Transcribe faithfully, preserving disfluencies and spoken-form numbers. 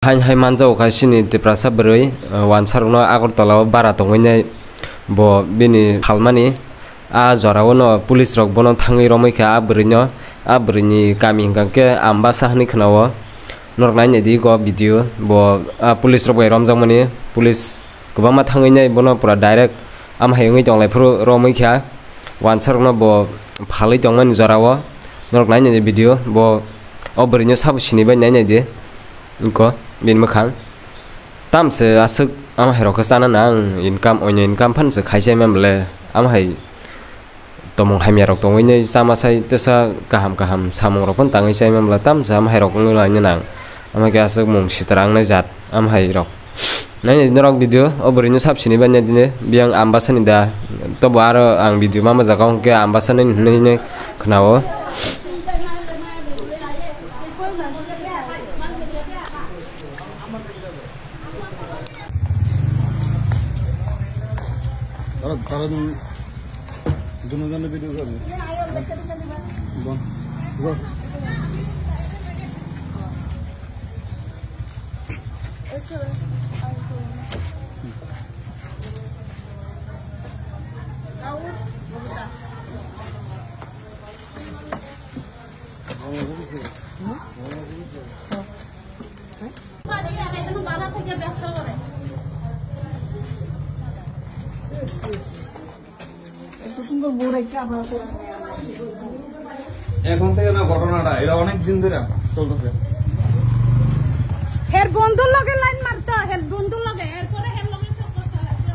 Hain hai manjago kha chini Tiprasa bwrwi, uh, wansarokno Agartala o bara tongwi nai bo bini phalmani. A jorao no police rok bono thangwi romwi kha a bwrwi no, a bwrwi ni kami hwnkha khe Ambasa hinwi khwnao. Norok nai nai di o video bo, a police rok bai romjakmani, police kwbangma thangwi nai bono pura direct am hai wngwi tong lai phuru romwi kha wansarokno bo phalwi tongmani jorao. Norok nai nai di video bo, o bwrwi no sabo sini bai nai nai di. Wngkha bini mwkhang. Tamse aswk ama hai rok khe chana nang, income, oino income phan se khai chai man bole. Ama hai tomong hamya rok tongwi nai chama sai tesa kaham kaham samung rok phan tangwi chai man bole, tamse ama hai rok wngwi lai nang. Ama khe aswk mung sitra wngnai jat ama hai rok. Nai nai norok video o bwrwi no sab sini bai nai dine, biyang Ambasa ni da, tobo aro ang video ma ma jaga hwnkhe Ambasa ni hinwi hinwi khwnao. Tara, tara dun, dunu dunu video kar. Bon, go. এখন থেকে না ঘটনাটা, এটা অনেক দিন ধরে চলতেছে। হের বন্ধুর লগে লাইন মারতো, হের বন্ধুর লগে, এরপরে হের লগে চক্কর চালাচ্ছে।